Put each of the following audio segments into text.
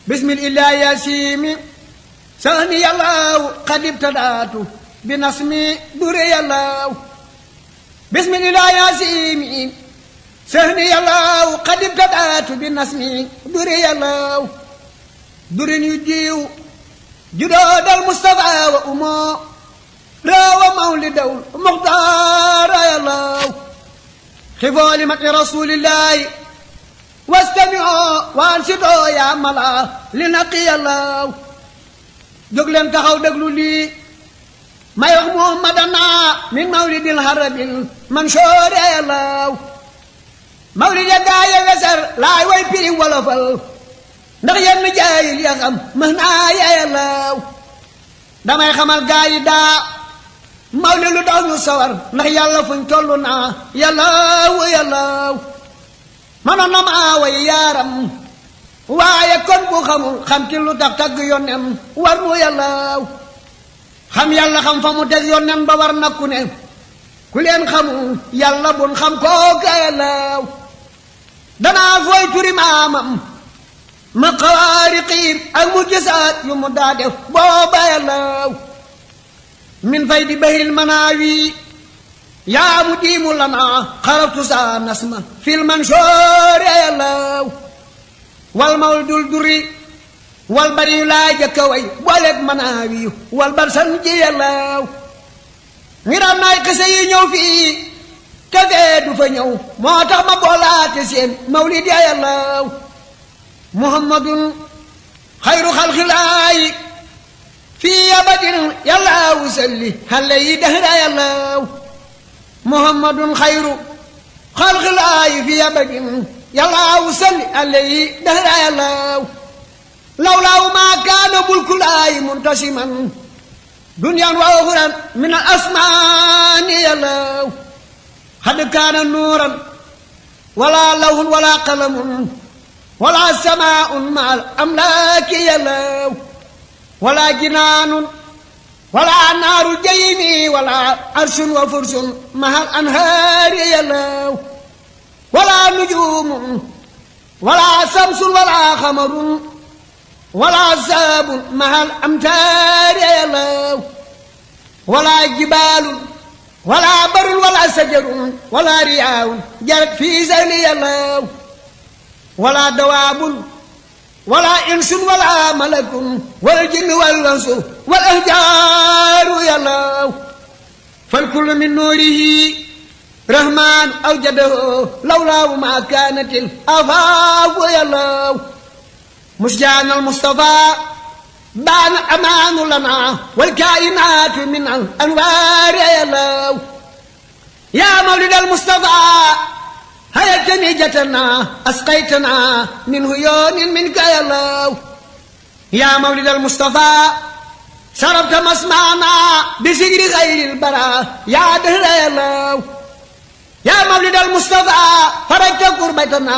bismillah yasimi sahni yàllaaw qad ibtadaatu bi nasmi dure yàllaaw bismillah yasimi sahni yàllaaw qad ibtadaatu bi nasmi dure yàllaaw durin yu jiw judoodal Mustafa wa umoo rawa mawlidaw muxtaara yàllaaw xifoo li mati rasulillahi wastami'oo wa ansitoo yaa mala li naqi yàllaaw jóg leen taxaw déglu lii may wax muhammadana min mawlidil harabil mansoore yàllaaw mawlid ya gaaye wesar laay way piri wolofal ndax yenn jaayil ya xam mën naa ya yàllaaw damay xamal gaayi daa mawlid lu daw ñu sawar ndax yàlla fuñ tollu naa yàllaaw yàllaaw manoon na maa way yaaram waaye kon bu xamul xam ki lu tax tagg yónneem war mu yàllaaw xam yàlla xam fa mu teg yónneem ba war na ku ne ku leen xamul yàlla bun xam kooka yàllaaw danaa fooy turi maamam ma xawaariqiir ak mu gisaat yu mu daa def booba yàllaaw min fay di bahil manaawi yaa mu diimu lana xarabtu saa nasma fil mansoor yàllaaw wal mawlidul duri wal bari yu laa jëkka way booleeg manaawi wal bar san ji yàllaaw ngiram naay xise yi ñëw fii te fee du fa ñëw moo tax ma boolaate seen mawlid ya yàllaaw muhammadun xayru xalxilaayi fii abadin yàllaawu salli xale yi dahra yàllaaw muhammadun xayru xalxilaayi fii abadin yàllaawu salli xale yi dahra yàllaaw lawlaawu maa kaana bulkulaayi muntasiman dunyan wa uxuran min al asmaani yàllaaw xad kaana nuuran wala lawhun wala qalamun wala samaa'un ma al amlaaki yàllaaw wala jinaanun wala naaru jaymi wala arshun wa fursun mahal anhaari yàllaaw wala nujuumun wala samsun wala xamarun wala saabun mahal amtaari yàllaaw wala jibaalun wala barun wala sajarun wala riyaawun jarat fii sayli yàllaaw wala dawaabun wala insun wala malakun wal jinni wal insu wal ahjaaru yàllaaw fal kullu min nuurihi rahmaan awjadahu lawlaahu maa kaanatil afaafu yàllaaw musjaanal Mustafaa baana amaanu lanaa wal kaa'inaatu min al anwaari yàllaaw yaa mawlidal Mustafaa hayatani jatana asqaytana min huyoonin minka yàllaaw yaa mawlidal Mustafa sarabta masmaana bi sigri xayril bara yaa dahra yàllaaw yaa mawlidal Mustafa farajta kurbatana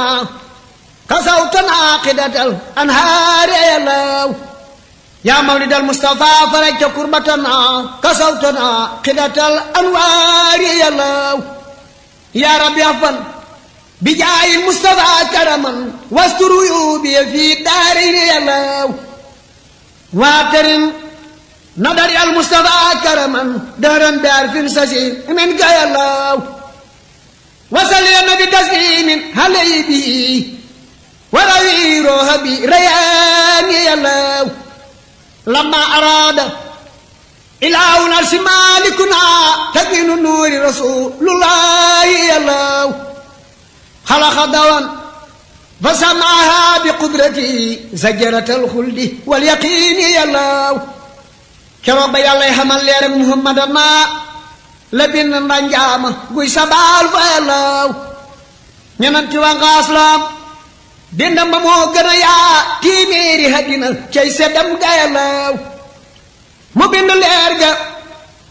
kasawtana qidatal anhaari yàllaaw yaa mawlidal Mustafa farajta kurbatana kasawtana qidatal anwaari yàllaaw yaa rabbi afal bijaayi Mustafa karaman wastur uyubi fi daarayni yàllaaw waatarin nadari al Mustafa karaman daran bi arfin sasi min ka yàllaaw wasalina bi taslimin halay bi warawi roha bi rayaani yàllaaw lamma araada ilaahun arsi maalikuna tabinu nuuri rasulullahi yàllaaw xalaqa dawan fa samaaha bi qudrati zajaratal xuldi wal yaqiini yàllaaw keroog ba yàllay xamal leer ak muhammadana la bind ndanjaama guy sabaal fa yàllaaw ñenanti wa ngaaslam dindam ba moo gën a yaa tiiméeri haddina cay seddam ga yàllaaw mu bind leer ga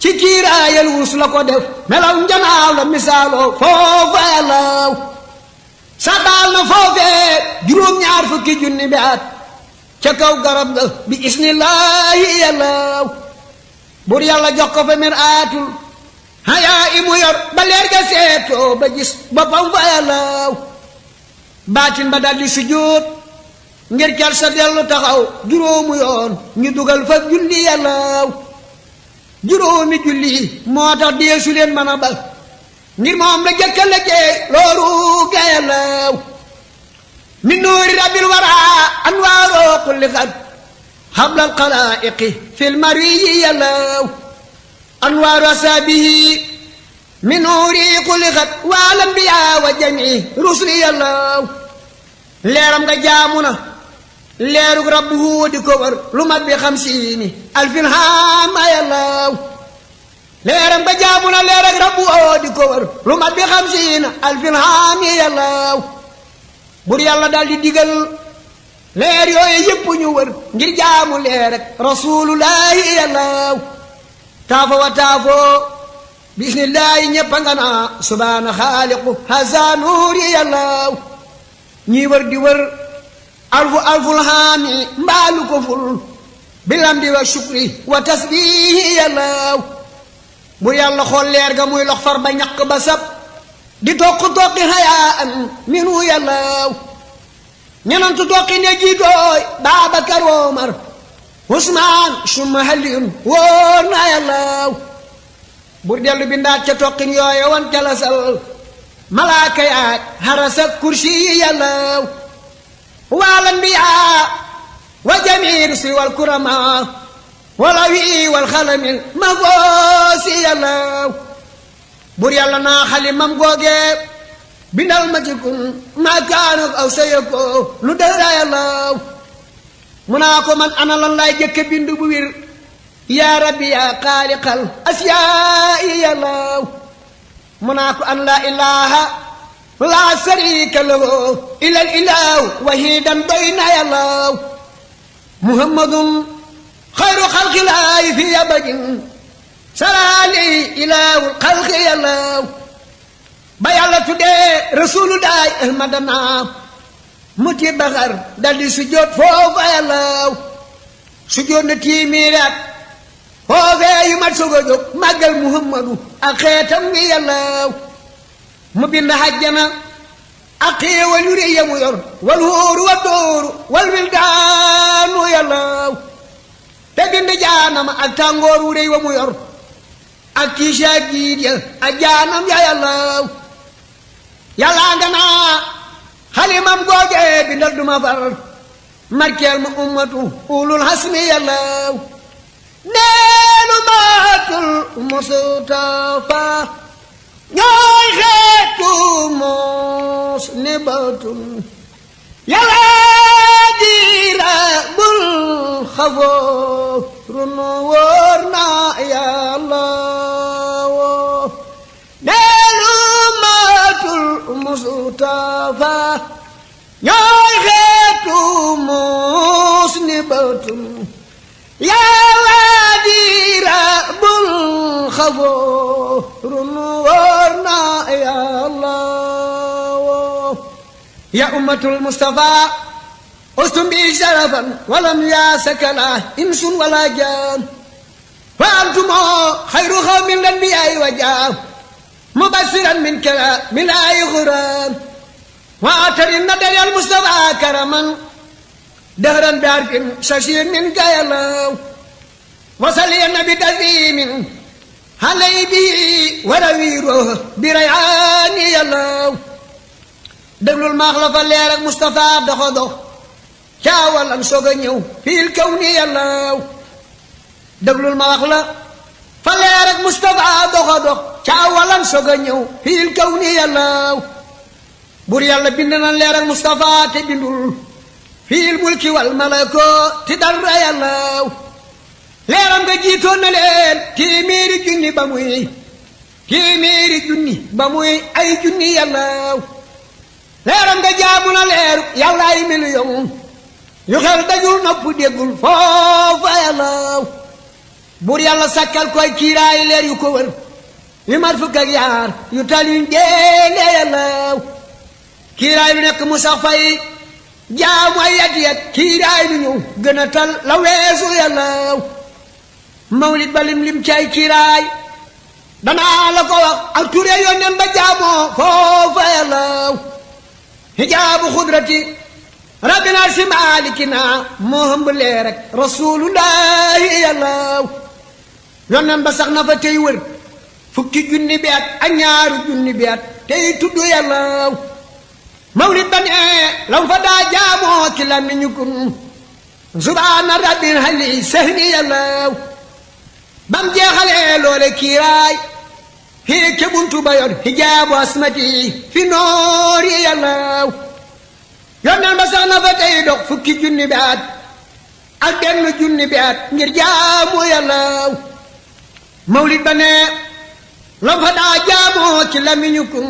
ci kiiraayal wus la ko def melaw njanaaw la misaaloo foofa yàllaaw sabaal na foofee juróom-ñaar fukki junni bi at ca kaw garab ga bi isnillaahi yàllaaw bur yàlla jox ko fa mir aatul hayaa i mu yor ba leer ga seetoo ba gis boppam fa yàllaaw baatin ba daldi sujjóot ngir ker sa dellu taxaw juróomu yoon ñu dugal fa julli yàllaaw juróomi julli moo tax deesu leen mën a bal ngir moom la jëkka liggéey loolu ga yàllaaw min nuuri rabbil wara anwaaroo kulli xat xablal xalaa'iqi fil marwi yàllaaw anwaaru asaabihi min nuuri kulli xat wal anbiyaa wa jamii rusli yàllaaw leeram nga jaamu na leerug rabbu di ko wër lu mat bi 50 alfin haama yàllaaw leeram nga jaamu na leerug rabbu di ko wër lu mat bi 50 alfin haami yàllaaw bur yàlla daal di digal leer yooyu yëpp ñu wër ngir jaamu leer rek rasulullahi yàllaaw taafo wa taafo bismillahi ñëpp nga naa subhaana xaaliqu haza nuuri yàllaaw ñii wër di wër alful haami mbaalu ko ful bilamdi wa shukri wa tasbihi yàllaaw bur yàlla xool leer ga muy lox far ba ñaq ba sab di toqi hayaan minu yàllaaw ñenantu toqi ne jiitooy Baabakar Omar Usmaan summa Aliyun wóor na yàllaaw bur dellu bindaat ca toqin yooye wan calasal malaaka yaak harasa kursi yàllaaw wal anbiyaa wa jamii rusli wal kuramaa wala wi wal xalamil ma goosi yàllaaw bur yàlla naa xalimam googee bindal ma ci kun maa kaanu aw sayako lu dara yàllaaw mu naa ko man ana lan laay jëkke bindu bu wir yaa rabbi yaa xaaliqal asiyaa'i yàllaaw mu naa ko an laa ilaaha laa sariika lahu ilal ilaahu wahidan doy na yàllaaw muhammadun xayru xalqilaahi fi abadin salaali ilaahul xalqi yàllaaw ba yàlla tuddee rasulullahi ahmadana muti baxar daldi sujjóot foofa yàllaaw sujjóot na tiimiiraat foofee yu mat soog a jóg màggal muhammadu ak xeetam ngi yàllaaw mu bind hajjana ak xéewal yu rëy ya mu yor wal hóoru wa dóoru wal wildaanu yàllaaw te bind jaanama ak tàngoor wu rëy wa mu yor ak kiisa giid ya ak jaanam ya yàllaaw yàllaa nga naa xalimam googee bindal duma far markeel ma ummatu ulul hasmi yàllaaw neenu maatul mustafa ñooy xeetu moos ni batul yàllaa diira bul xafooru nu wóor na yàllaaw neenu maatul mustafa ñooy xeetu moos ni batul yàlla diira bul xafooru nu wóor na yàllaaw ya ummatul mustafa ustum bi sharafan walam yaasakala insun wala jaan wa antumoo xayru xawmin lanbiyaay wa jaam mubasiran min kala min ay xuraan wa atarin na daryal mustafa karaman dahran bi arfin sasiin min gayalaw wasaliya nabi dazimin halay bi warawiiro bi rayaani yalaw déglul maax la fa leer ak mustafa doxo dox caawalan soog a ñëw fiil kaw ni yalaw déglul ma wax la fa leer ak mustafa doxo dox caawalan soog a ñëw fiil kaw ni yalaw bur yàlla bind na leer ak mustafa te bindul fiil mulki wal malako ti dara yàllaaw leeram nga jiitoon na leen téeméeri junni ba muy ay junni yàllaaw leeram nga jaamu na leeru yàlla ay miliyon yu xel dajul nopp déggul foofa yàllaaw buur yàlla sakkal koy kiiraay leer yu ko wër yu mat fukk ak yaar yu tal yuñ déele yàllaaw kiiraay lu nekk mu sax fay jaamu ay yat kiiraay lu ñëw gën a tal la weesu yàllaaw mawlid ba lim cay kiiraay danaa la ko wax ak ture yónneen ba jaamoo foofa yàllaaw hijaabu xudrati rabbina si maalikina moo hëmb leer rek rasulullahi yàllaw yonen ba sax na fa tey wër fukki junni bi at ak ñaaru junni bi at tey tudd yàllaw mawlid ba ne lam fa daa jaamoo ki la miñu kun subhaana rabbil hali sahni yàllaw bam jeexalee loole kiiraay hii ke buntu ba yor hijaabu asmati fi noori yàllaw yonen ba sax na fa tey dox fukki junni bi at ak benn junni bi at ngir jaamu yàllaw mawlid ba ne lam fa daa jaamoo ci lamiñu kun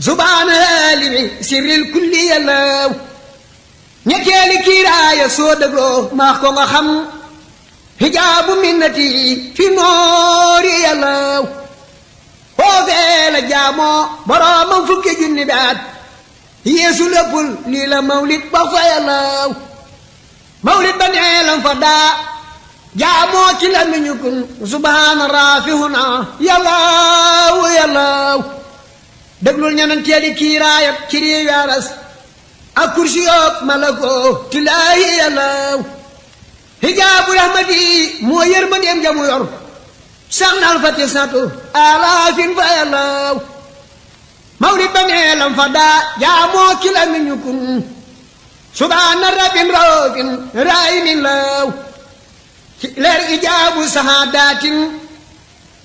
subhaana limi sirril kulli yàllaw ñetteeli kiiraaya soo dëggoo maax ko nga xam hijaabu minnati fi noori yàllaw foofee la jaamoo boroomam fukki junni bi at yeesu léppul lii la mawlid ba fa yàllaw mawlid ba nee lam fa daa jaamoo ci lamiñu kun subhaana raafihuna yàllaw yàllaw déglul ñenanteeli kiiraayat ci réewi aras ak kursi yoog malako tilaahi yàllaw hijaabu rahmati moo yërmandeem jamu yor sax nal fa tisnatu alaafin fa yàllaw mawlid ba nee lam fa daa jaamoo ci lamiñu kun subhaana rabbin raofin raayimin law ci leer ijaabu sahaadatin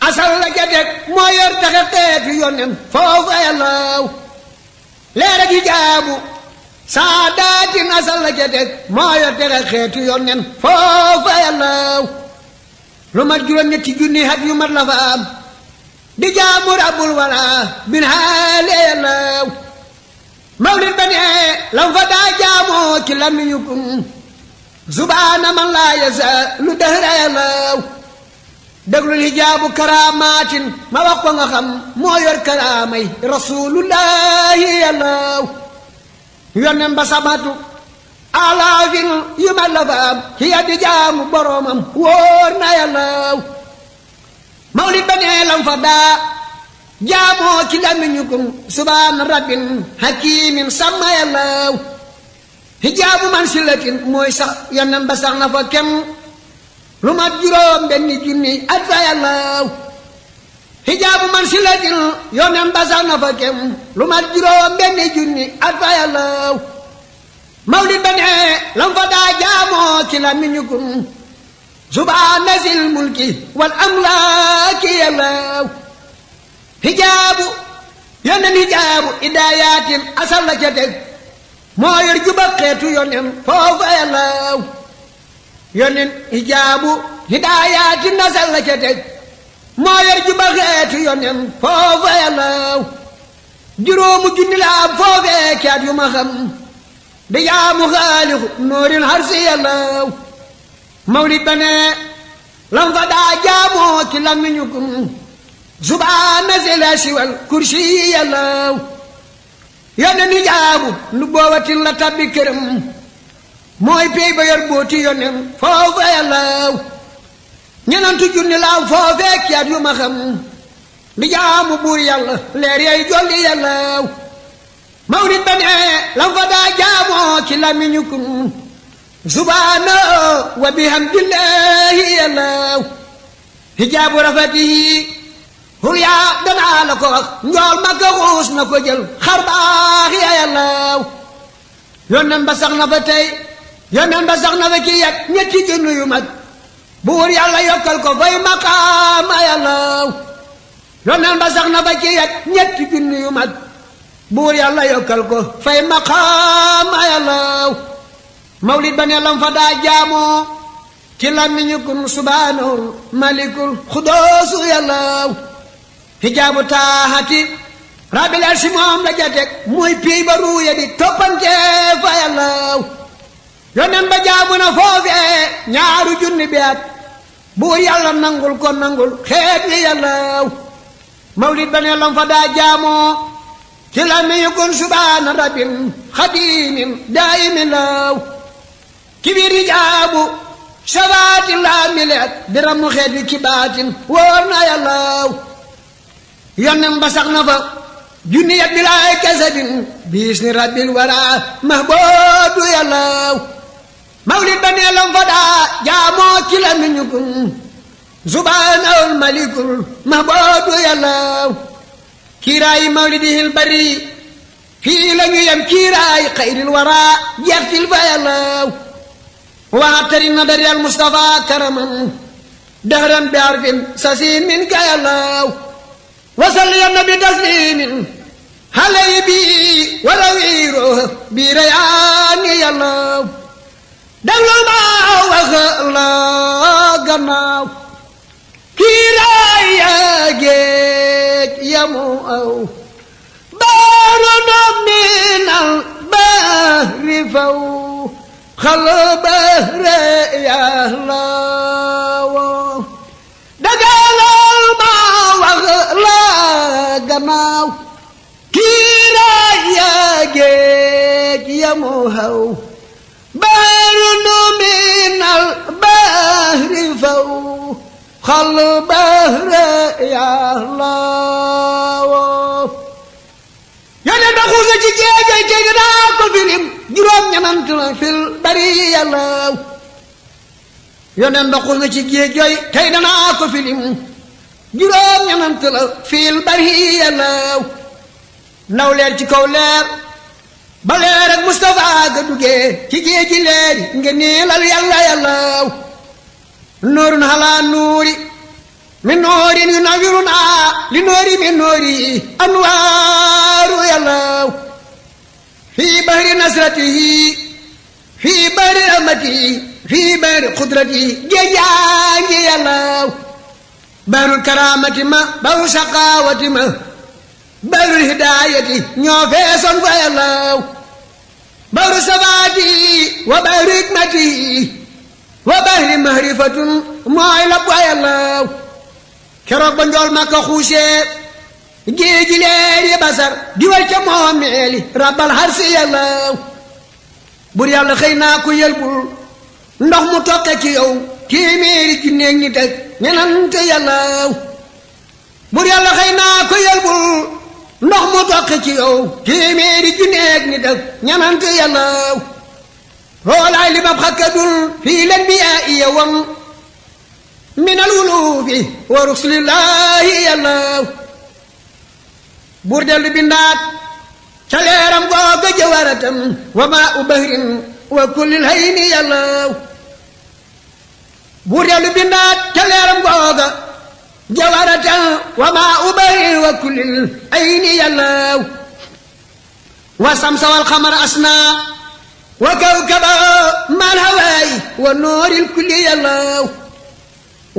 asal la jadeg moo yor taxe xeetu yonen foofa yàllaw leer ak ijaabu sahaadatin asal la jadeg moo yor taxe xeetu yonen foofa yàllaw lu mat juróom ñetti junni hat yu mat la fa am di jaamu rabbul wala bin haale yàllaw mawlid ba ne lam fa daa jaamoo ci lamiñu kun subhaana man laa yasa lu dëhra yàllaw déglul hijaabu karaamaatin ma wax ko nga xam moo yor karaamay rasulullahi yàllaw yonen ba sabatu alaafin yu ma la fa am ci yaddi jaamu boroomam wóor na yàllaw mawlid ba nee lam fa daa jaamoo ci lamiñu kun subhaana rabbin hakimin sama yàllaw hijaabu man silatin mooy sax yonen ba sax na fa kem lu mat juróom benni junni at fa yàllaw hijaabu man silatin yonen ba sax na fa kem lu mat juróom benni junni at fa yàllaw mawlid ba ne lam fa daa jaamoo ci lamiñu kun subhaana zil mulki wal amlaaki yàllaw hijaabu yonen hijaabu idaayatin asal la ca teg moo yor juba xeetu yonen foofa yàllaw yonen hijaabu hidaayatin asal la ca teg moo yor juba xeetu yonen foofa yàllaw juróomu junni la am foofee kaat yu ma xam di jaamu xaalixu noorin harsi yàllaw mawlid ba ne lam fa daa jaamoo ci lamiñu kun subhaana zil arsi wal kursi yàllaw yonen hijaabu nu boobatin la tabbi këram mooy pey ba yor booti yonen foofa yàllaw ñenantu junni la am foofee kaat yu ma xam di jaamu buur yàlla leer yay jolli yàllaw mawlid ba ne lam fa daa jaamoo ci lamiñu kun subhaana wa bihamdillahi yàllaw hijaabu rafatihi hul yaa danaa la ko wax njool ma ko xuus na ko jël xar baax ya yàllaw yonen ba sax na fa tey yonen ba sax na fa ci yat ñetti junni yu mag buur yàlla yokkal ko fay maqaama yàllaw yonen ba sax na fa ci yat ñetti junni yu mag buur yàlla yokkal ko fay maqaama yàllaw mawlid ba ne lam fa daa jaamoo ci lamiñu kun subhaanahul malikul xudoosu yàllaw hijaabu taahati rabbil arsi moom la jatek muy piy ba ruuya di toppante fa yàllaw yonen ba jaamu na foofee ñaaru junni bi at buur yàlla nangul ko nangul xeet yi yàllaw mawlid ba ne lam fa daa jaamoo ci lamiñu kun subhaana rabbin xadimin daayimin law ci biir hijaabu sabaati laa mileet diramu xeet wi ci baatin wóor na yàllaw yonen ba sax na fa جنيت بلا كسب بإذن رب الورى محبوب يلاو مولد بني الانفدا جامو كلا من يكون سبحانه الملك المحبوب يلاو كيراي مولده البري في لن يم كيراي خير الورى يرتل فيلاو وعطر النظر المصطفى كرما دهرا بعرف سسين منك يلاو وصلي النبي تسليم علي بي ولويره بريان يلاو دلو ما وخلا غناو كيراي ياجيك يمو أو بارد من البحر فو خل بحر يا الله دقال ما وخلا غناو كيراي ياجيك يمو أو بارد من البحر فو خل بحر يا الله يا دخول جيجي جينا كفيلم جروم ñanant fil bari yàlla yonen doxul na ci géej jooy tey danaa ko filim juróom ñanant la fil bari yàlla ndaw leer ci kaw leer ba leer ak Mustafa ga duggee ci géej gi leer nga niilal yàlla yàlla nuurun halaa nuuri min nuurin yunawwiruna li nuuri min nuuri anwaaru yàlla fii bahri nasratihi fii bahri rahmatihi fii bahri qudratihi géej yaa ngi yàlla bahrul karaamati ma bahru saqaawati ma bahrul hidaayati ñoo feesoon fa yàlla bahru sabaati wa bahru hikmati wa bahri mahrifatun mooy la fa yàlla keroog ba njool Makka xuusee géeji leer yi basar di war ca moomeeli rabbal harsi yàlla bur yàlla xëy naa ko yëlbul ndox mu toqe ci yow téeméeri junneeg ñi teg ñenante yàlla bur yàlla xëy naa ko yëlbul ndox mu toqe ci yow téeméeri junneeg ñi teg ñenante yàlla roolaay li bab xakkadul fii leen bi yaa iya wam min al wulufi wa rusulillahi yàlla buur dellu bindaat ca leeram googa jawaratam wa maa u bahrin wa kullil hayni yàlla buur dellu bindaat ca leeram googa jawaratam wa maa u bahrin wa kullil hayni yàlla wa samsa wal xamar asna wa kawkaba mal hawaay wa nooril kulli yàlla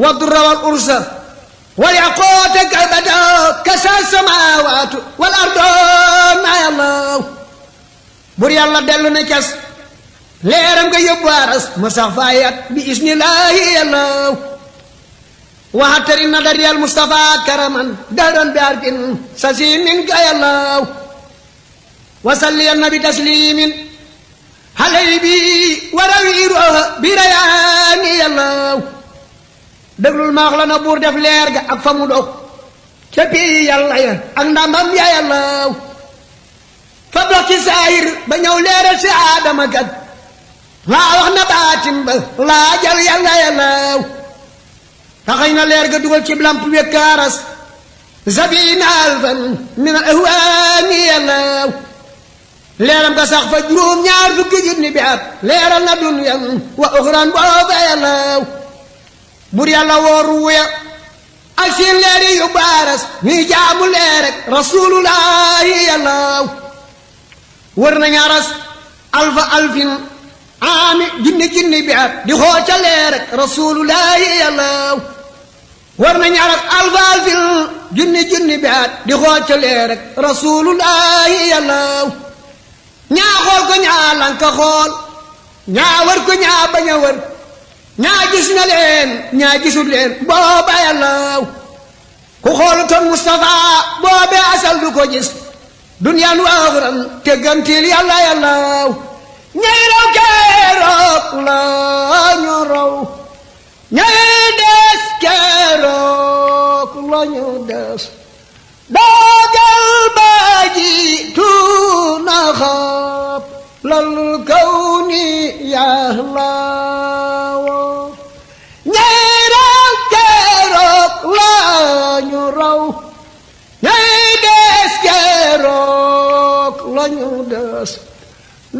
wa durra wal ursa wal yaqoota kalbata kasa samaawaatu wal ardoon maa yàlla bur yàlla dellu na cas leeram nga yóbbu aras ma sax faayat bi isnillaahi yàlla waxatari na dariyal Mustafa karaman daran bi arkin sasimin ka yàlla wasalli an nabi taslimin halay bi warawiiro bi rayaani yàlla déglul ma wax la na buur def leer ga ak fa mu dog ca pii yàlla ya ak ndamam ya yàlla fa dox ci saayir ba ñëw leeral si aadama kat laa wax na baatim ba laa jal yàlla yàlla taxañ na leer ga dugal ci lamp wekkaaras sabina alfan min al ahwaani yàlla leeram ga sax fa juróom ñaar fukki junni bi at leeral na dunyan wa uxran booba yàlla bur yàlla wooru wuya ak seen leeri yu baaras ñuy jaamu leer rek rasulullahi yàlla wër nañu aras alfa alfin aami junni bi at di xooca leer rek rasulullahi yàlla wër nañu aras alfa alfin junni bi at di xooca leer rek rasulullahi yàlla ñaa xool ko ñaa lanka xool ñaa wër ko ñaa bañ a wër ñaa gis na leen ñaa gisul leen booba yàlla ku xoolutoon Mustafa boobe asal du ko gis duniyaan wa axran teggantil yàlla yàlla ñay raw keroog la ñu raw ñay des keroog la ñu des doogal ba جئتنا قبل الكون يا الله ñeeraw keroog lañu raw ñay des keroog lañu des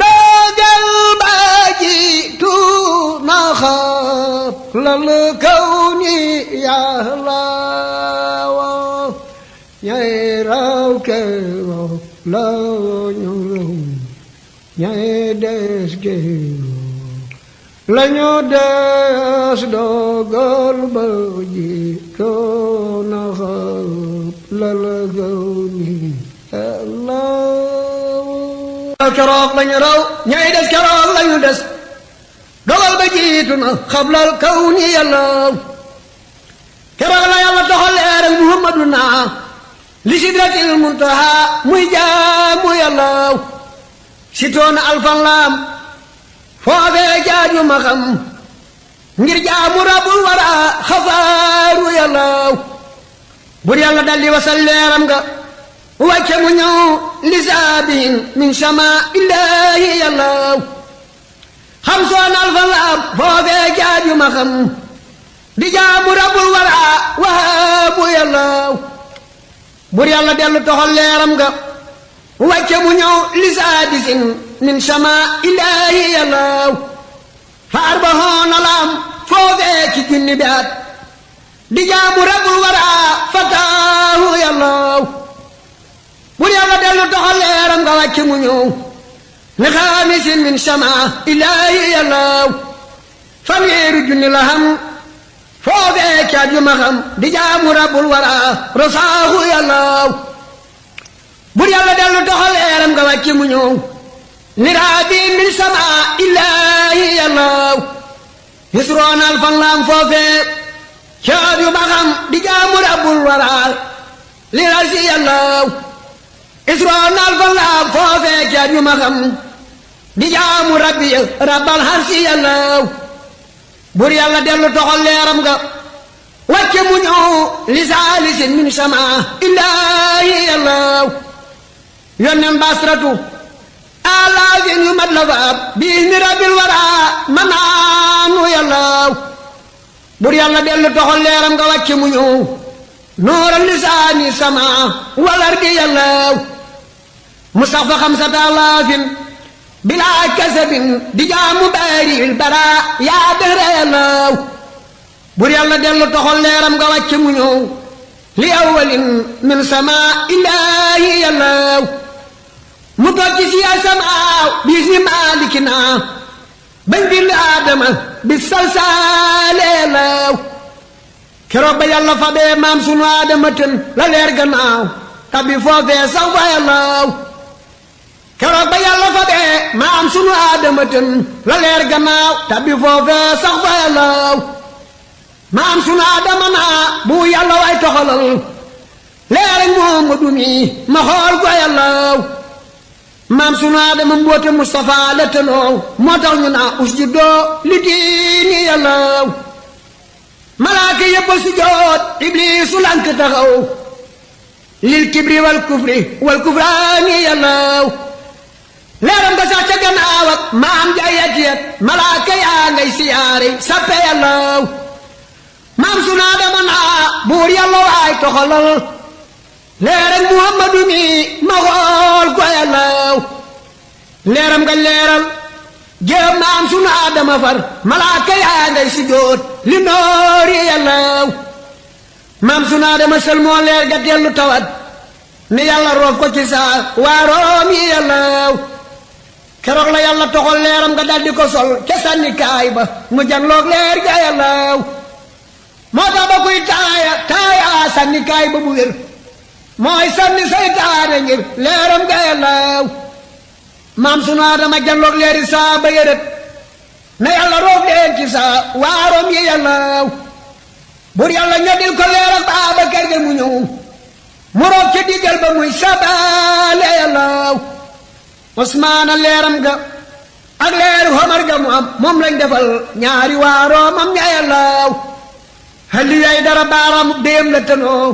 dogal ba jiituna qablal kawni yàllaawa ñeeraw keroog lañu raw ñay des keroog lañu des dogal ba jiituna qablal kawni yàllaawa keroog lañu raw ñay des keroog lañu des dogal ba jiituna qablal kawni yàllaaw keroog la yàlla doxal leer ak muhammaduna li sidratil muntaha muy jaamu yàllaaw sitoona alfan laam foofee jaaju ma xam ngir jaamu rabbul wara xafaaru yàllaaw bur yàlla daldi wasal leeram nga wàcce mu ñëw lisaabihin min sama illaahi yàllaaw xam soon alfan laam foofee jaaju ma xam di jaamu rabbul wara wahaabu yàllaaw bur yàlla dellu toxal leeram nga wàcce mu ñëw lisaadisin min sama illaahi yàllaaw fa arbahoona laam foofee ci junni bi at di jaamu rabbul wara fataahu yàllaaw bur yàlla dellu toxal leeram nga wàcce mu ñëw li xaamisin min sama illaahi yàllaaw fanweeri junni la xam foofee ci at yu ma xam di jaamu rabbul wara rasaahu yàllaaw bur yàlla dellu toxal leeram nga wàcce mu ñëw niraabi min sama illaahi yàllaaw yusroona alfan laam foofee caab yu baxam di jaamu rabbul wara li rasi yàllaaw yusroona alfan laam foofee caab yu maxam di jaamu rabbi rabbal harsi yàllaaw bur yàlla dellu toxal leeram nga wàcce mu ñëw li saalisin min sama illaahi yàllaaw yonnen basratu alaafin yu mat la faab biizni rabbil wara manaanu yàllaaw bur yàlla dellu toxal leeram nga wàcce mu ñëw nooral lisaani sama walardi yàllaaw mu sax fa xamsata alaafin bilaa kasabin di jaamu baaril bara yaa dëhra yàllaaw bur yàlla dellu toxal leeram nga wàcce mu ñëw li awwalin min sama illaahi yàllaaw mu toog ci siya samaaw biis ni maalikina bañ bind aadama bi salsaale yàllaaw keroog ba yàlla fa bee maam sunu aadama tën la leer gannaaw tabbi foofee sax fa yàllaaw keroog ba yàlla fa bee maam sunu aadama tën la leer gannaaw tabbi foofee sax fa yàllaaw maam sunu aadama naa bu yàlla way toxalal leer ak Muhammadu mi ma xool ko yàllaaw maam sunu aadama mboote Mustafa la tënoow moo tax ñu naa usjudoo li diini yàllaaw malaaka yépp a sujjoot ibliisu lank taxaw lil kibri wal kufri wal kufraani yàllaaw leeram nga sax ca gannaaw ak maam jayet yet malaaka yaa ngay siyaare sappe yàllaaw maam sunu aadama naa buur yàlla waay toxalal leer ak Muhammadu mi ma xool ko yàllaaw leeram nga leeral jéem maam sunu aadama far malaaka yaa ngay sujjóot li noori yàllaaw maam sunu aadama sel moo leer ga dellu tawat ni yàlla roof ko ci saa waaroom yi yàllaaw keroog la yàlla toxal leeram nga daldi ko sol ca sànni kaay ba mu janloog leer ga yàllaaw moo tax ba kuy taaya sànni kaay ba bu wér mooy sànni saytaane ngir leeram ga yàllaaw maam sunu aadama janloog leeri saa ba yërët na yàlla roof leen ci saa waaroom yi yàllaaw bur yàlla ñoddil ko leer ak Baabakar ga mu ñëw mu roof ci diggal ba muy sabaale yàllaaw Usmaana leeram ga ak leeru Omar ga mu am moom lañ defal ñaari waaroomam ña yàllaaw halli yay dara baaraam déem la tënoo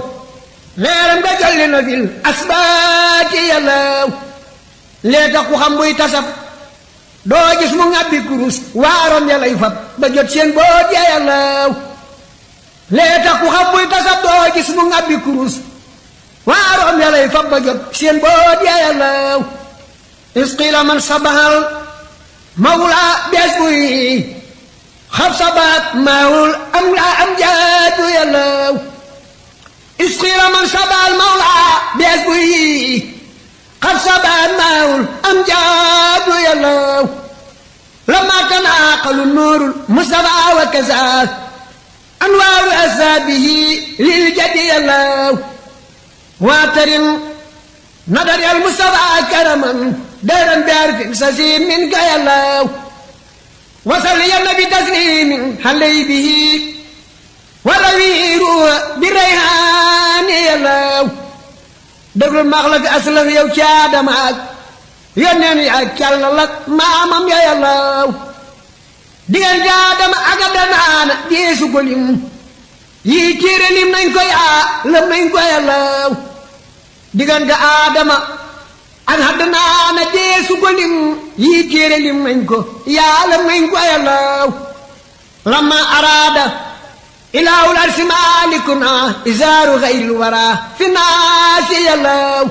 leeram nga jolli na fil asbaati yàllaw lee tax ku xam buy tasab doo gis mu ngàbbi kurus waaroon ya lay fab ba jot seen boot ya yàllaw lee tax ku xam buy tasab doo gis mu ngàbbi kurus waaroon ya lay fab ba jot seen boot ya yàllaw isqila man sabahal mawla bees buy xab sabaat maawul am laa am jaatu yàllaw isqila man sabahal mawla bees buy xab sabaat maawul am jaatu yàllaw lama tanaaqalu nuurul mustafa wa kasaar anwaaru asaabihi lil jadi yàllaw waatarin nadari al mustafa karaman dayran biarfin sasiin min ka yàllaw wasal ya nabi taslimin xaley bihi wala wiiru bi rayhaani yàllaw déglul maax la fi aslaf yow ci Aadama ak yónneen yi ak càllal ak maamam ya yàllaw diggante Aadama ak Adnaan deesu ko lim yii téere lim nañ ko yaa lam nañ ko yàllaw diggante Aadama ak Adnaan deesu ko lim yii téere lim nañ ko yaa lam nañ ko yàllaw lamma araada ilaahul arsi maalikuna isaaru xayril wara fi naasi yàllaw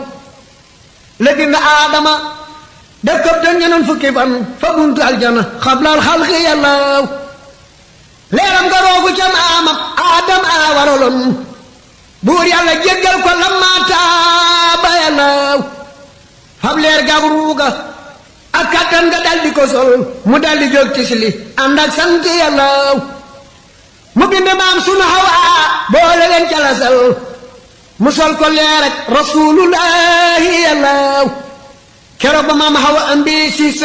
la bind Aadama def këp te ñeneen fukki fan fa buntu aljana xablal xalqi yàllaw leeram nga roogu ca maamam Aadama waraloon buur yàlla jéggal ko lamma taaba yàllaw fab leer gaag ruuga ak kattan nga daldi ko sol mu daldi jóg ci sili ànd ak sant yàllaw mu bind maam sunu Hawaa boole leen calasal mu sol ko leer ak rasulullahi yàllaw keroog ba maam Hawa ambi siis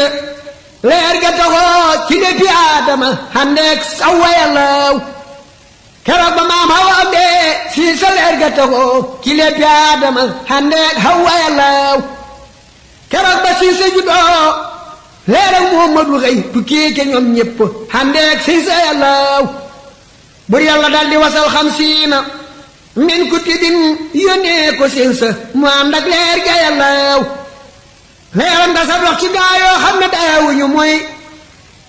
leer ga taxoo ci déppi Aadama xandeek Sawa yàllaw keroog ba maam Hawa ambi siis leer ga taxoo ci déppi Aadama xandeek Hawa yàllaw keroog ba siis juddoo leer ak Muhammadu xëy tukkee ca ñoom ñépp xandeek siis yàllaw bur yàlla daldi wasal xamsiina min kutubin yónnee ko sinsa mu ànd ak leer ga yàllaw leeram nga sa dox ci gaayoo xam ne daawuñu mooy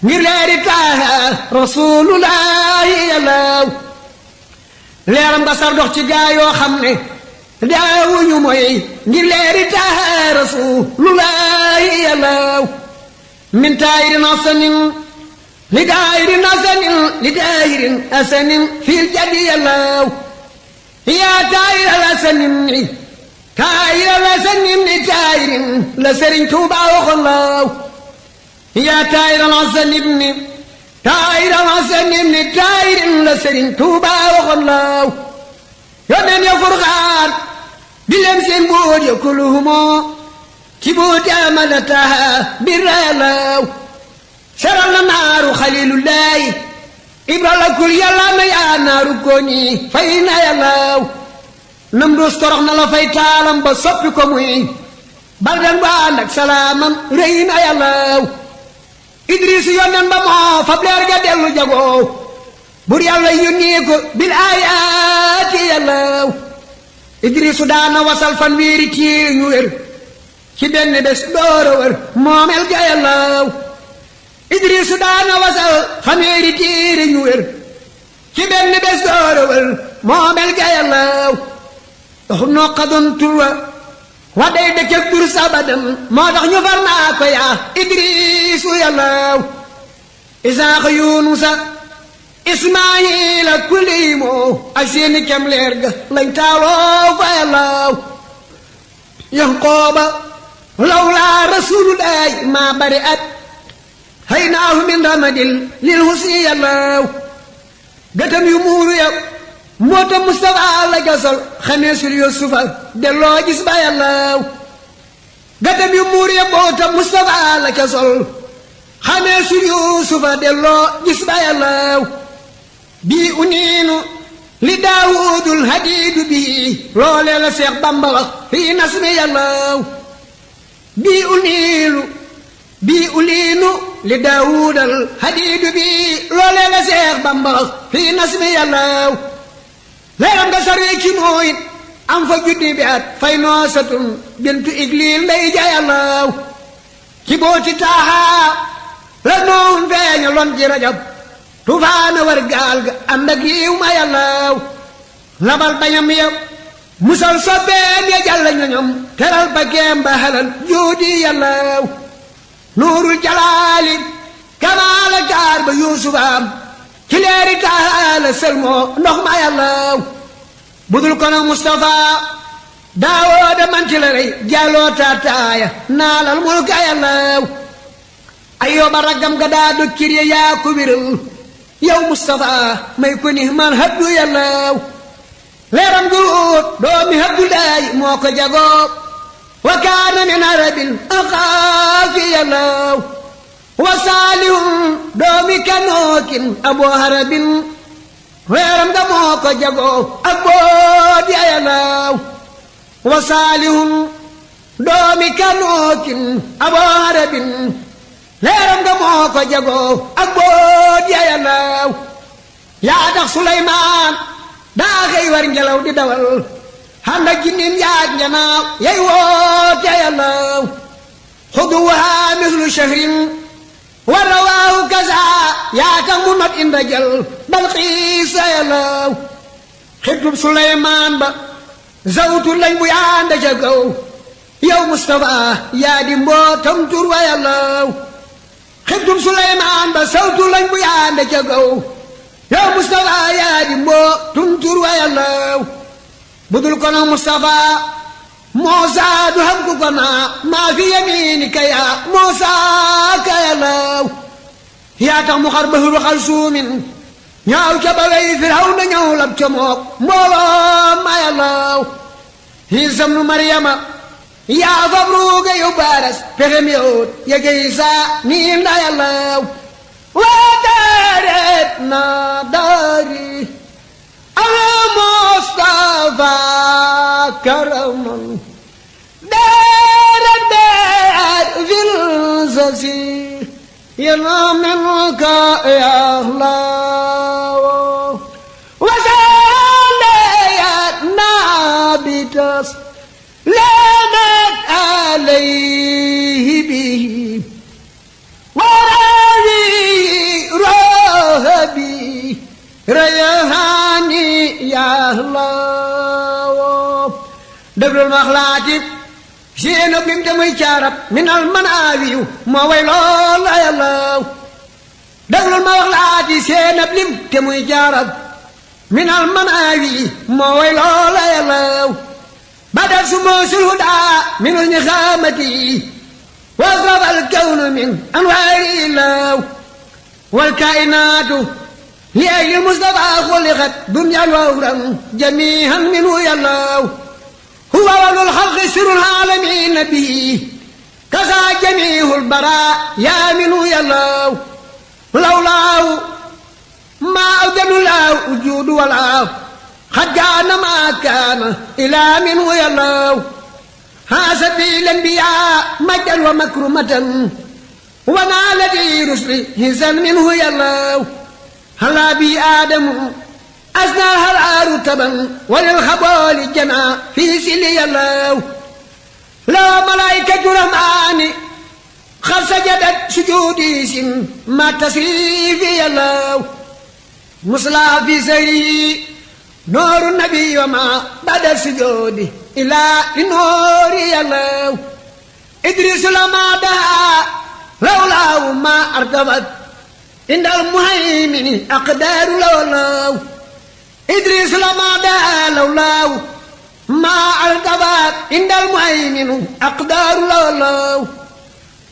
ngir leeri taaha rasulullahi yàllaw leeram nga sa dox ci gaayoo xam ne daawuñu mooy ngir leeri taaha rasulullahi yàllaw min taayirin asanin li daayirin asanin li daayirin asanin fil jadi yàllaw yaa taayiral asanin taayiral asanin li taayirin la Sëriñ Tuuba waxoon laaw yaa taayiral asanin taayiral asanin li taayirin la Sëriñ Tuuba waxoon laaw yónneen ya Furqaan di leen seen buur ya kuluhumoo ci buuti amada taha birra yàllaw seral na naaru xalilullahi ibra la kul yàlla na yaa naaru kooni fay na yàllaw nam dus torox na la fay taalam ba soppi ko muy baldan ba ànd ak salaamam rëy na yàllaw idris yónneen ba moo fab leer ga dellu jagoo bur yàlla yónnee ko bil aayaati yàllaw idrisu daana wasal fan wiiri tiiri ñu wér ci benn bés doora wër moomel ga yàllaw idrisu daana wasal fanweeri tiiri ñu wér ci benn bés doora wër moomel ga yàllaw dox noo xadoon turwa wa day dëkkëg dur sabadan moo tax ñu far naa ko yaa idrisu yàllaw isaaxa yunusa ismaayila kulimoo ak seeni kem leer ga lañ taaloo fa yàllaw yanqooba lawlaa rasulullahi maa bari at haynaahu min ramadil lil husni yàllaw gëtam yu muuru ya moota Mustafa la gasol xamee sul Yusufa delloo gis ba yàllaw gëtam yu muuru ya moota Mustafa la gasol xamee sul Yusufa delloo gis ba yàllaw bii uniinu li daawudul hadiidu bii loolee la Seex Bamba wax fii nasmi yàllaw bii uliinu li daawudal hadiidu bii loolee la Seex Bamba wax fii nasmi yàllaw leeram nga sarwee ci mooyit am fa junni bi at fay noosatun bintu igliil lay jayalaw ci booti taaxaa la noon feeña lon ci rajab tufaana war gaal ga ànd ak yiw ma yàllaw labal bañam ya musal sobbeem ya jàll ñoñom teral ba geem ba halal juudi yàllaw nuurul jalaali kamaala gaar ba yuusufaam ci leeri taala sëlmoo ndox ma yàllaw budul kono Mustafa daawooda manti la rey jàlloo taataaya naalal mulka yàllaw ayyooba raggam ga daa dokkir ya yaa ko wéral yow Mustafa may ko ni man habdu yàllaw leeram guut doomi Abdulaay moo ko jagoo wa kaana min arabin axaafi yàllaw wa saalihun doomi kanookin aboo harabin leeram ga moo ko jagoo ak boot ya yàllaw wa saalihun doomi kanookin aboo harabin leeram ga moo ko jagoo ak boot ya yàllaw yaa tax Suleymaan daa xëy war ngelaw di dawal handa jinnin yaag njanaaw yay woote yàllaw xuduwaa mislu shahrin wa rawaahu kaza yaa tax mu not inda jal bal xiisa yàllaw xibtub Suleymaan ba zawtu lañ bu yaanda ca kaw yow Mustafa yaa di mbootam tur wa yàllaw xibtub Suleymaan ba zawtu lañ bu yaanda ca kaw yow Mustafa yaa di mbootum tur wa yàllaw budul kono Mustafa Muusa du xam ku ko naa maa fi yamiinika yaa Muusa ka yàllaw yaa tax mu xar bahru xal suumin ñaaw ca ba wey Firawna ñëw lab ca mook mbooloo ma yàllaw Iisa ibnu Maryama yaa fab ruuga yow baaras pexem yowut yege Iisa niin la yàllaw waa daaret na daari ala Mustafa karaman daaret daar fil sasi yena minka yahlaw wasaleyat nabitas lenet alayhi bihi rayhaani yahlaw déglul ma xalaatib séena bim te muy caarab minal manaawiyu moo way loola yàllaw déglul ma xalaati séena bim te muy caarab minal manaawi moo way loola yàllaw badal su moosul hudaa minul ñi xaamati wasraf al kawnu min anwaari law wal kainaatu لأجل المصطفى خلقت دنيا وأخرى جميعا منه يالله هو أول الخلق سر العالمين به كذا جميع البراء يا منه يالله لولاه ما أوجد له وجود ولا قد كان ما كان إلى منه يالله حاسب الأنبياء مجدا ومكرمة ونال لي رسل حسن منه يالله هلا بي آدم أثناها الرتبا وللخبال جنا في سلي الله لا ملائكة الرحمن قد سجدت سجودي ما تسريف الله مصلى في سيره نور النبي وما بعد السجود إلى نور الله إدريس لما دعا لولاه ما ارتبت عند المهيمن أقدار لولاه إدريس لما دعا لولاه ما ارتبت عند المهيمن أقدار لولاه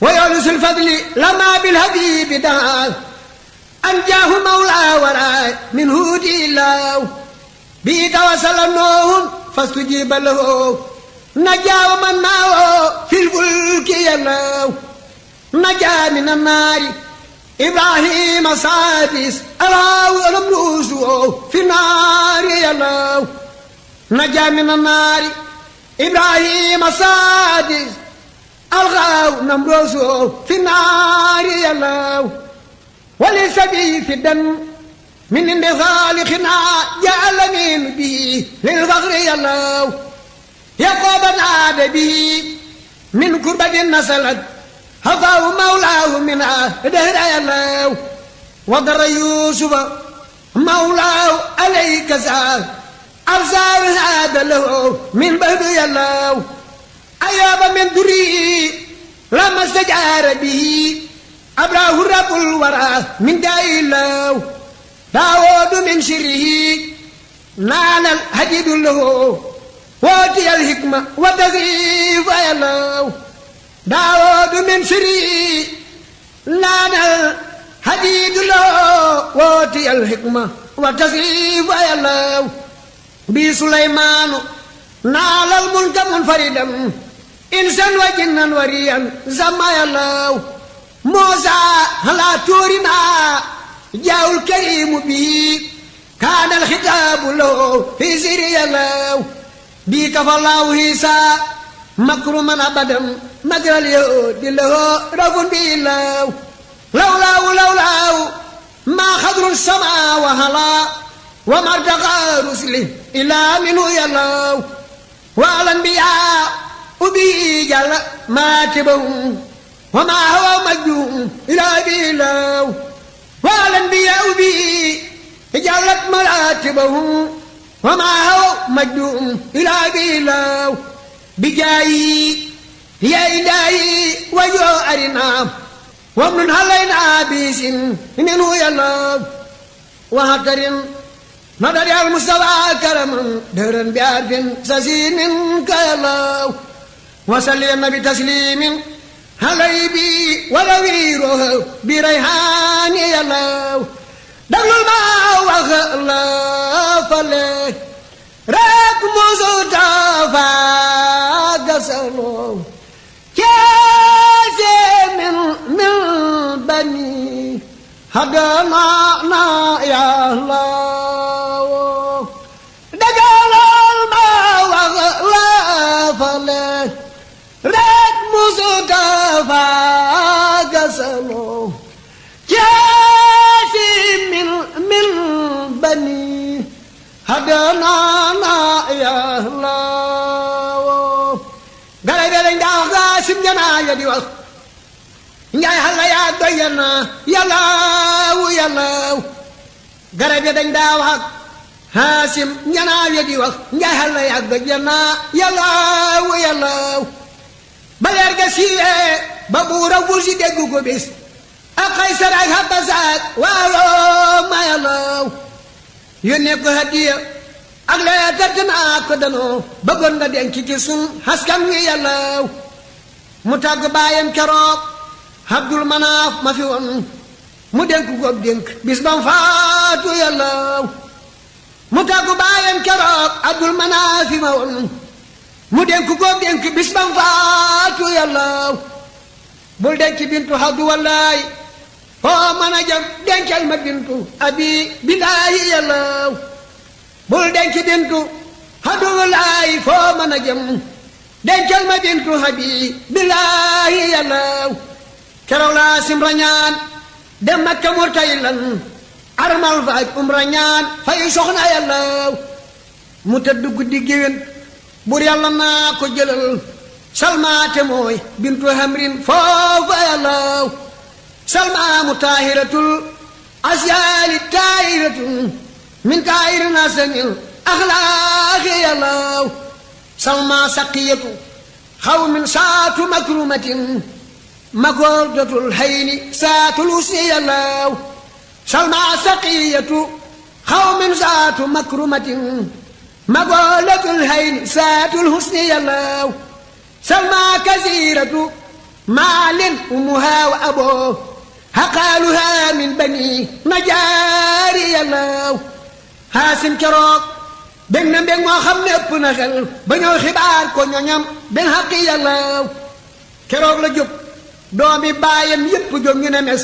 ويونس الفضل لما بالحبيب دعا أنجاه مولى وراء من هدي الله بيد وصل نوح فاستجيب له نجا ومن معه في الفلك يلاه نجا من النار إبراهيم سادس أراه نمروز في النار يلاه نجا من النار إبراهيم سادس أراه نمروز في النار يلاه وليس بي في الدم من عند خالقنا جعل من به للفقر يلاه يقوب نادى به من كربة نسلت هفاه مولاه منها دهر الله وضر يوسف مولاه عليك سال أبصار هذا له من بعد يلاه أياب من دري لما استجار به أبراه رب الورى من داء الله داود من شره نال الحديد له وأوتي الحكمة والتزييف يلاه داود من شره نال الحديد له وأوتي الحكمة والتزييف يلاه بسليمان نال الملك منفردا إنسان وجنا وريا زما يلاه موسى على تورنا جاء الكريم به كان الخطاب له في سيري الله بك فالله عيسى مكرما أبدا مكر اليهود له رب بالله لولاه ما خضر السماء وهلا وما ارتقى رسله إلا منه يلاه والأنبياء وبه جل ماتبهم وما هو مجنون إلا بالله والأنبياء به جلت مراتبهم وما هو مجنون إلا بالله بجاي يا إلهي وجوه أرنا ومن علينا بيس منه يلاه وهتر نظر المستوى كرما دهرا بعرف سسين كيلاه وسلم بتسليم علي بي ولويره بريحان يلاه دل الماء وخلاف له رب مصطفى قسلو كاسي من بني هدنا يا الله دجال الماء وخلاف له رب مصطفى قسلو كاسي من بني هدنا يا الله قال لي دا غاسم جنا يدي وخ njaay xalla yaa doy na yàllaaw garab ya dañ daa wax ak Haasim ñanaaw ya di wax njaay xalla yaa doy na yàllaaw ba leer ga siiwee ba buura wusi déggu ko bis ak Kaysar ak Habasaak waaloo ma yàllaaw yónnee ko hadiya ak lee tert naa ko danoo bëggoon nga denc ci sun askan wi yàllaaw mu tàgg baayam keroog Abdul Manaaf ma fi woon mu dénk ko dénk bis bam faatu yàllaaw mu tàggu baayam keroog Abdul Manaaf ma woon mu dénk ko dénk bis bam faatu yàllaaw bul denc bintu Abdu wallaay foo mën a jëm dencal ma bintu abi billaahi yàllaaw bul denc bintu Abdu wallaay foo mën a jëm dencal ma bintu abi billaahi yàllaaw keroog laa simra ñaan dem Makka murtaylan armal fa ak umra ñaan fay soxna yàllaaw mu tëdd guddi géwén bur yàlla naa ko jëlal salmaate mooy bintu hamrin foofa yàllaaw salma mu taahiratul asyaali taahiratun min taahirin asanil axlaaqi yàllaaw salma saqiyatu xawmin saatu makrumatin magordatul hayni saatul usni yàllaaw salma saqiyatu xawmin saatu makrumatin magordatul hayni saatul husni yàllaaw salma kasiratu maalin umuha wa aboo haqaaluha min bani najaari yàllaaw Haasim keroog bég na mbég moo xam ne ëpp na xel ba ñëw xibaar ko ñoñam ben xaqi yàllaaw keroog la jóg doomi baayam yépp jóg ñu ne mes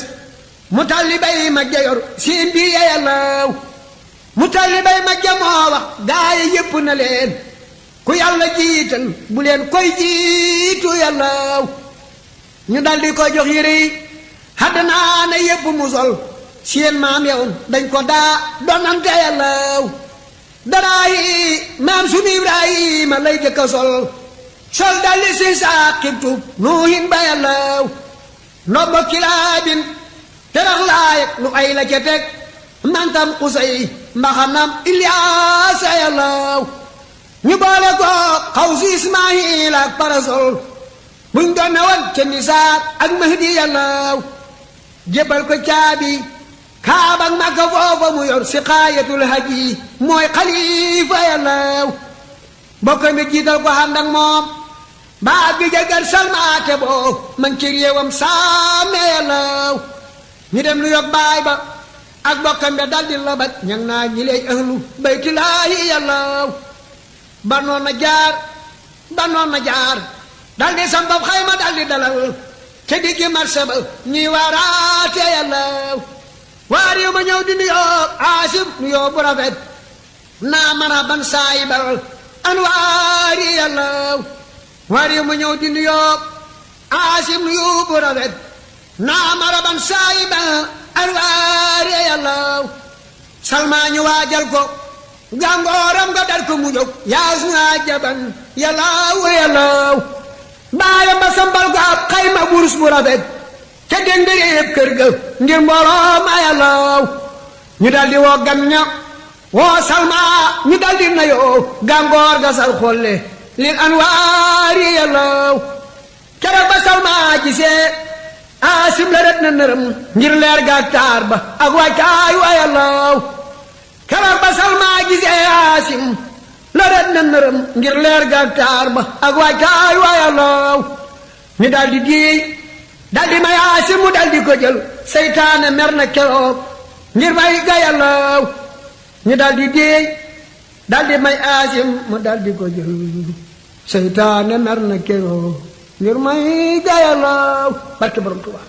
mu talli bay ma jayor siin bi yàllaaw mu talli bay ma jamoo wax gaaye yépp na leen ku yàlla jiital bu leen koy jiitu yàllaaw ñu daldi ko jox yére yi xaddanaa na yépp mu sol seen maam yowoon dañ ko daa donante yàllaaw daraayi maam sunu Ibrahima lay jëkka sol dalli si saaqibtu nuuhin ba yàllaw nobba kilaabin terax laayek lu ay la ca teg mantam xusay mbaxanam Ilyaasa yàllaw ñu boole ko xaw si Ismaayil ak parasol buñ doon ne woon ca misaak ak Mahdi yàllaw jébbal ko caabi Kaaba ak Makka foofa mu yor si xaayatul haji mooy xalifa yàllaw bokkam bi jiital ko ànd ak moom baa bi jagar salmaate boo man ci réewam saame yàllaw ñu dem lu yog baay ba ak bokkam bi daldi la bat ñang naa ñi lay ahlu baytulaahi yàllaw banoon na jaar daldi sampab xayma daldi dalal ca diggi marché ba ñuy waaraate yàllaw waar yu ma ñëw di nuyoo Asim nuyoo bu rafet naa mën a ban saayibal anwaar yi yàllaw waar yu ma ñëw di nuyoo Asim nuyoo bu rafet naa mën a ban saayibal anwaar yi yàllaw Salma ñu waajal ko gàngooram nga dar ko mu jóg yaas naa jaban yàllaw baayam ba sambal ko ab xayma burus bu rafet ca dendere yëpp kër ga ngir mbooloo ma yàllaw ñu daldi woo gan ña woo Salma ñu daldi nayoo gàngoor ga sal xolle lil anwaari yàllaw keroog ba Salma gisee Asim la ret na nërëm ngir leer ga taar ba ak wàccaay wa yàllaw keroog ba Salma gisee Asim la ret na nërëm ngir leer ga taar ba ak wàccaay wa yàllaw ñu daldi diey daldi may Asim mu daldi ko jël seytaane mer na keroog ngir may ga yàllaw ñu daldi déey daldi may Asim mu daldi ko jël seytaane mer na keroog ngir may ga yàllaw barke Borom Tuubaa